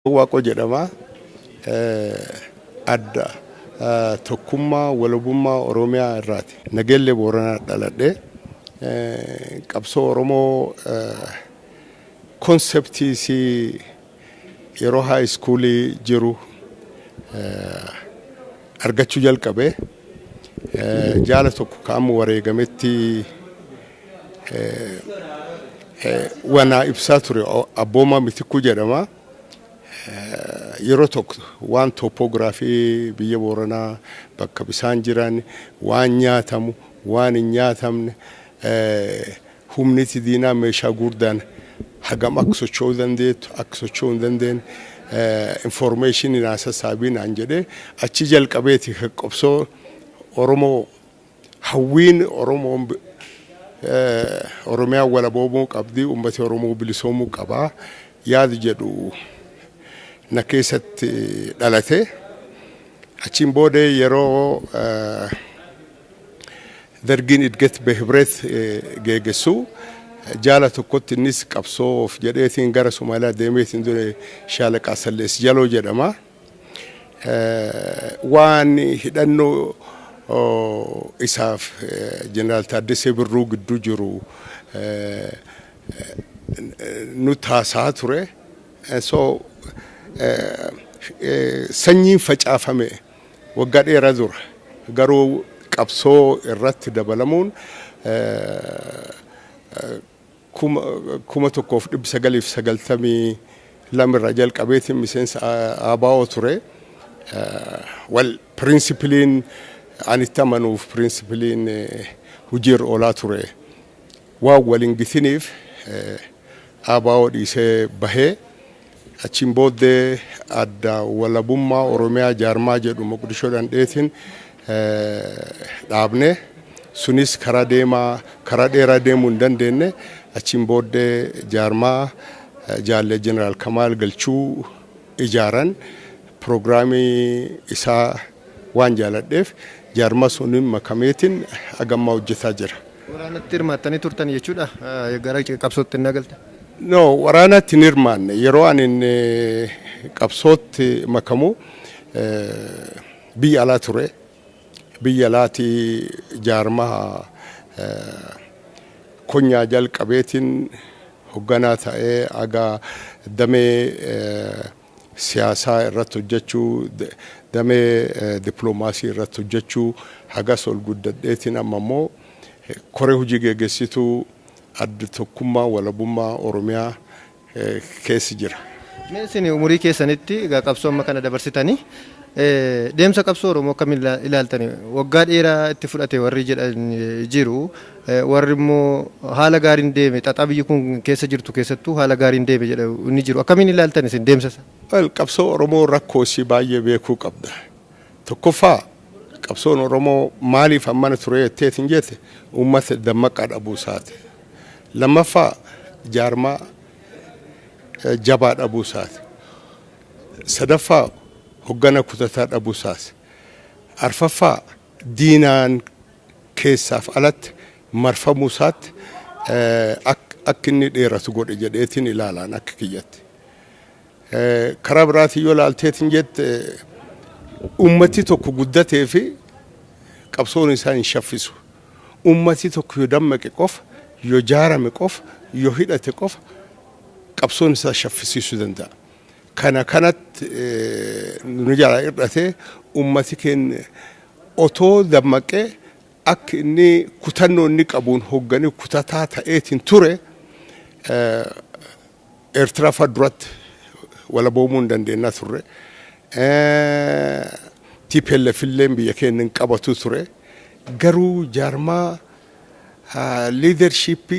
Waaqoo jedhama. Adda Tokkummaa Walabummaa Oromiyaa irraati. Nageellee Booranaa dhaladhe. Qabsoo Oromoo concept isii yeroo high school jiru argachuu jalqabe. Jaala tokko ka'amu wareegametti wanaa ibsaa ture, Abboomaa Mitikuu jedhama. Yeroo tokko waan topography biyya Booranaa, bakka bisaan jiran, waan nyaatamu, waan hin nyaatamne, humniti diinaa meeshaa guddaan hagam akka socho'uu dandeettu, akka socho'uu hin dandeenye information naa sassaabii naan jedhee, achi jalqabeeti qabsoo Oromoo hawwiin Oromoon Oromiyaa walaboomuu qabdi, uummati Oromoo bilisoomuu qabaa yaadi jedhu na keessatti dhalate. Achiin booda yeroo Dargiin Idget Behibret geeggessu, jaala tokkotti innis qabsoof jedheetiin gara Somaaliyaa deemeetiin dure, Shaalaqaa Sallees Jaloo jedhama. Waan hidhannoo isaaf Jeneraal Taaddasee Birruu gidduu jiru nu taasaa ture. So sanyiin facaafame waggaa dheeraa dura, garuu qabsoo irratti dabalamuun 1992 irraa jalqabeetiin miseensa ABO ture. Wal principle ani itti amanuuf principle hojiirra oolaa ture. Waan waliin gitiniif ABO dhiisee bahee, achiin booddee Adda Walabummaa Oromiyaa jaarmaa jedhu Moqdishoo dhandheetiin dhaabne. Sunis karaa deemaa, karaa dheeraa deemuu hin dandeenye. Achiin booddee jaarmaa jaallee Jeneraal Kamaal Galchuu ijaaran, piroogiraamii isaa waan jaaladheef jaarmaa suniin makameetiin hagammaa hojjetaa jira. Waraanatti hirmaattanii turtan jechuudha, gara qabsootti hin galtan? No, waraanatti hin hirmaanne. Yeroo ani qabsootti makamu biyya alaa ture. Biyya alaatii jaarmaa konyaa jalqabeetiin hoogganaa ta'ee, aga damee siyaasaa irratti hojjechuu, damee dippiloomaasii irratti hojjechuu hagas ol guddadheetiin, amma immoo koree hojii geggeessituu Adda Tokkummaa Walabummaa Oromiyaa keessa jira. Mee isin umurii keessanitti egaa qabsoo amma kana dabarsitanii, deemsa qabsoo Oromoo akkamiin ilaaltani? Waggaa dheeraa itti fudhate warri jedhan jiru. Warri immoo haala gaariin deeme, xaxaa biyyi kun keessa jirtu keessattuu haala gaariin deeme jedhu ni jiru. Akkamiin ilaaltan isin deemsa isaa? Well, qabsoo Oromoo rakkoo isii baay'ee beekuu qabda. Tokkoffaa, qabsoon Oromoo maaliif hammana ture jetteetiin jette, uummata dammaqaa dhabuu isaati. Lammaffaa, jaarmaa jabaa dhabuu isaati. Sadaffaa, hoggana kutataa dhabuu isaati. Arfaffaa, diinaan keessaaf alatti marfamuu isaatti akka inni dheeratu godhe jedheetiin ilaalaan akka kiyyatti. Karaa biraatiin yoo ilaalteetiin jette, ummati tokko guddatee fi qabsoon isaa hin shaffisu. Ummati tokko yoo dammaqe qofa, yoo jaarame qofa, yoo hidhate qofa qabsoon isaa shaffisiisuu danda'a. Kana kanatti nu jalaa hir'atee, ummati keenya otoo dammaqee akka inni kutannoo inni qabuun hogganii kutataa ta'eetiin ture, Eertiraa fa'a duratti walaboomuu hin dandeenyaa turre. TPLF illee biyya keenya hin qabatu ture. Garuu jaarmaa leadership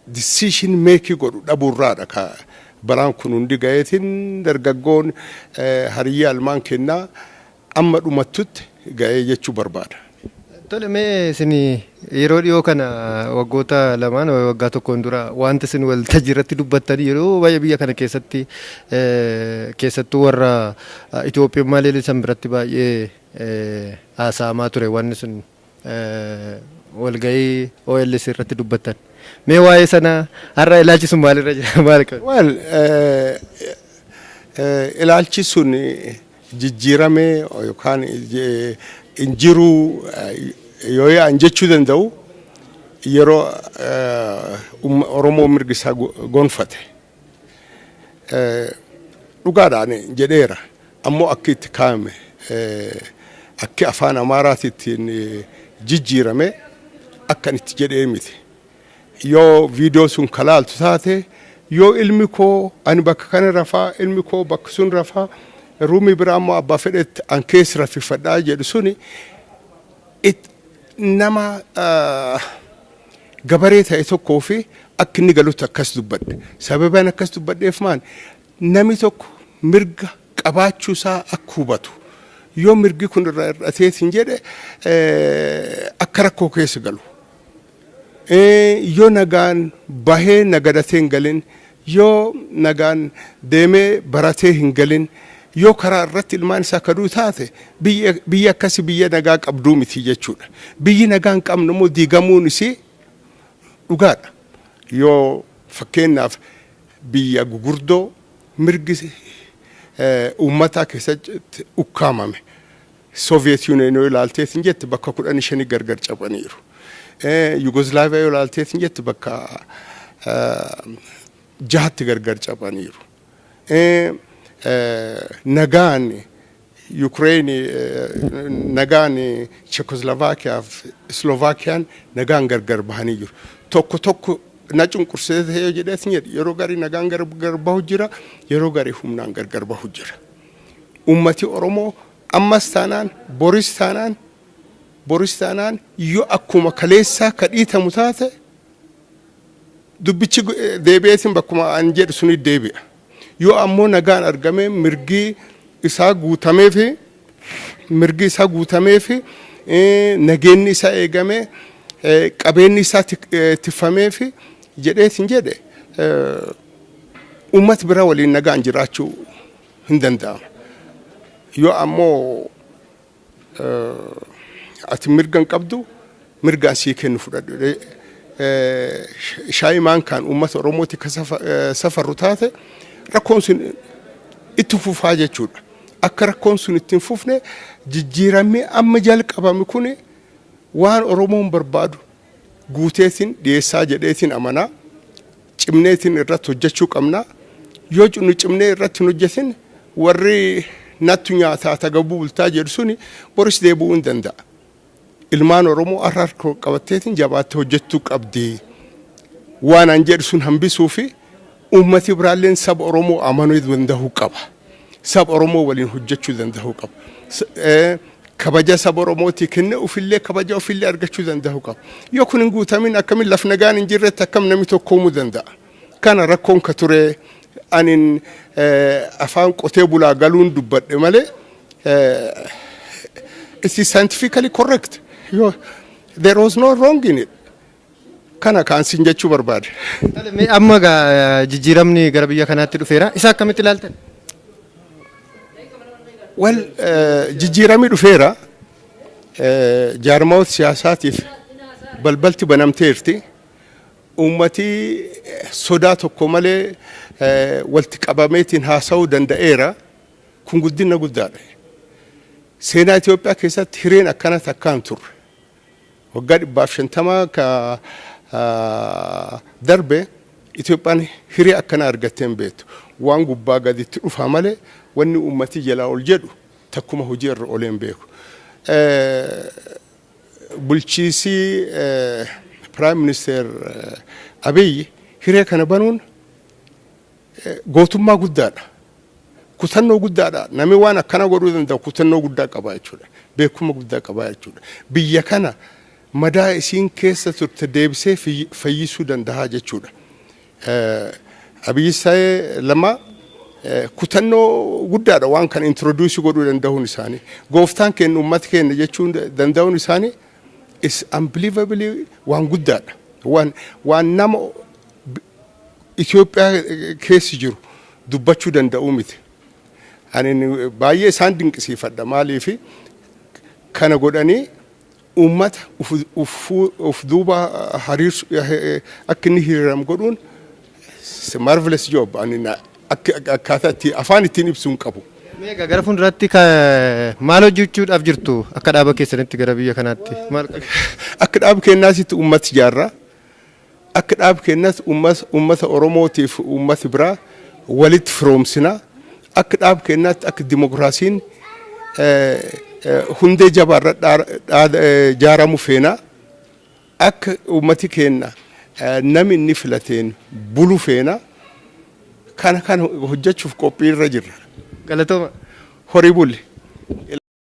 decision making godhu dhabuurraadha ka balaan kun hundi ga'eetiin dargaggoon hariyyaa ilmaan kennaa amma dhumattutti ga'ee jechuu barbaada. Tole, mee isin yeroo dhiyoo kana, waggoota 2n, waggaa tokkoon dura, wanti isin waltajjii irratti dubbattanii yeroo baay'ee biyya kana keessatti, keessattuu warra Itoophiyummaa leellisan biratti baay'ee haasa'amaa ture, wanni sun walgahii OLC irratti dubbattan. Mee waa'ee sana har'a ilaalchi sun maalirra jira? Maal qabu? Well, Ilaalchi sun jijjiiramee yookaan hin jiru yoo yaa'an jechuu danda'u, yeroo Oromoo mirgi isaa gonfate. Dhugaadhaan jedheera, ammoo akki itti kaa'ame, akki afaan Amaaraatittiin jijjiirame akkan itti jedhee miti. Yoo viidiyoo sun kalaaltu taate, yoo ilmi koo, ani bakka kana rafaa, ilmi koo bakka sun rafaa, roomii biraa immoo abbaa fedhetti an keessa raffifadhaa jedhu suni, nama gabaree ta'e tokkoo fi akka inni galutti akkas dubbadhe. Sababaan akkas dubbadheef maal? Namni tokko mirga qabaachuu isaa akka hubatu. Yoo mirgi kun irraa hir'ateetiin jedhe, akka rakkoo keessa galu. Yoo nagaan bahee nagadatee hin galin, yoo nagaan deemee baratee hin galin, yoo karaa irratti ilmaan isaa kaduu taate, biyya akkasii biyya nagaa qabduu miti jechuudha. Biyyi nagaa hin qabne immoo diigamuun isii dhugaadha. Yoo fakkeenyaaf biyya gugurdoo mirgi uummataa keessatti ukkaamame, Soviet Union yoo ilaalteetiin jette, bakka 15 gargar cabaniiru. Yugoslaaviyaa yoo ilaalteetiin jette, bakka jahatti gargar cabaniiru. Nagaan Ukraine, nagaan Chekoslovaakiyaa fi Slovaakiyaan nagaan gargar bahanii jiru. Tokko tokko na cunqursee yoo jedheetiin jedhe, yeroo garii nagaan gargar bahu jira, yeroo garii humnaan gargar bahu jira. Ummati Oromoo ammas taanaan, boris taanaan, yoo akkuma kaleessaa ka dhiitamu taate, dubbichi deebi'eetiin bakkuma an jedhu suni deebi'a. Yoo ammoo nagaan argamee, mirgi isaa guutameefi, mirgi isaa guutameefi, nageenyi isaa eegamee, qabeenyi isaa tiffameefi jedheetiin jedhe, uummata biraa waliin nagaan jiraachuu hin danda'ama. Yoo ammoo ati mirga hin qabdu, mirgaan sii kennu fudhadhu, shaayimaan kan uummata Oromooti ka safarru taate, rakkoon sun itti fufaa jechuudha. Akka rakkoon sun itti hin fufne, jijjiiramni amma jalqabame kun waan Oromoon barbaadu guuteetiin dhiyeessaa jedheetiin amanaa. Cimneetiin irratti hojjechuu qabna. Yoo nu cimnee irratti hin hojjetin, warri nattu nyaataa tagabuu bultaa jedhu suni boris deebi'uu hin danda'a. Ilmaan Oromoo har'a harka qabatteetiin jabaattee hojjechuu qabdi. Waan an jedhu sun hambisuu fi uummati biraalleen saba Oromoo amanuu danda'uu qaba. Saba Oromoo waliin hojjechuu danda'uu qaba. Kabaja saba Oromootii kennee ofillee kabaja ofillee argachuu danda'uu qaba. Yoo kun hin guutamin, akkamiin laf nagaan hin jirretti akkam namni tokko uumuu danda'a? Kana rakkoon ka ture anin afaan qotee bulaa galuun dubbadhe malee, it is scientifically correct. Yoo there was no wrong in it. Kana kaan sin jechuu barbaade. Amma jijjiiramni gara biyya kanaatti dhufeera. Isa akkamitti ilaaltan? Well, jijjiiramni dhufeera. Jaarmoota siyaasaatiif balbalti banamteerti. Uummatii sodaa tokko malee walitti qabameetiin haasa'uu danda'eera. Kun guddina guddaadha. Seenaa Itoophiyaa keessatti hireen akkana takkaan turre. Waggaa 150 ka darbe Itoophiyaan hiree akkana argattee hin beektu. Waan gubbaa gaditti dhufaa malee, wanni uummatii jalaa ol jedhu takkuma hojii irra oolee hin beeku. Bulchiisii Prime Minister Abiy hiree kana banuun gootummaa guddaadha. Kutannoo guddaadha. Namni waan akkana godhuu danda'u kutannoo guddaa qaba jechuudha. Beekuma guddaa qaba jechuudha. Biyya kana madaa isiin keessa turte deebisee fayyisuu danda'a jechuudha. Abiyyis ta'ee lama kutannoo guddaadha waan kana introduce godhuu danda'uun isaanii. Gooftaan keenya uummata keenya jechuun danda'uun isaanii is unbelievably waan guddaadha. Waan nama Itoophiyaa keessa jiru dubbachuu danda'uu miti. Ani baay'ee isaan dinqisiifadha, maaliifi kana godhanii uummata uf duuba hariirsu, akka inni hiriiramu godhuun, marvelous job. Ani Akkaataa itti afaan ittiin ibsuu hin qabu. Mee gara fuulduraatti maal hojjechuudhaaf jirtu akka dhaaba keessanitti gara biyya kanaatti? Maal Akka dhaaba keenyaatti uummata ijaarra. Akka dhaaba keenyaatti uummata Oromootiif uummata biraa walitti firoomsina. Akka dhaaba keenyaatti akka dimokiraasiin hundee jabaarra ijaaramu feena. Akka uummati keenya namni inni filateen bulu feena. Kana hojjechuuf qophiirra jirra. Galatooma. Horii bulli.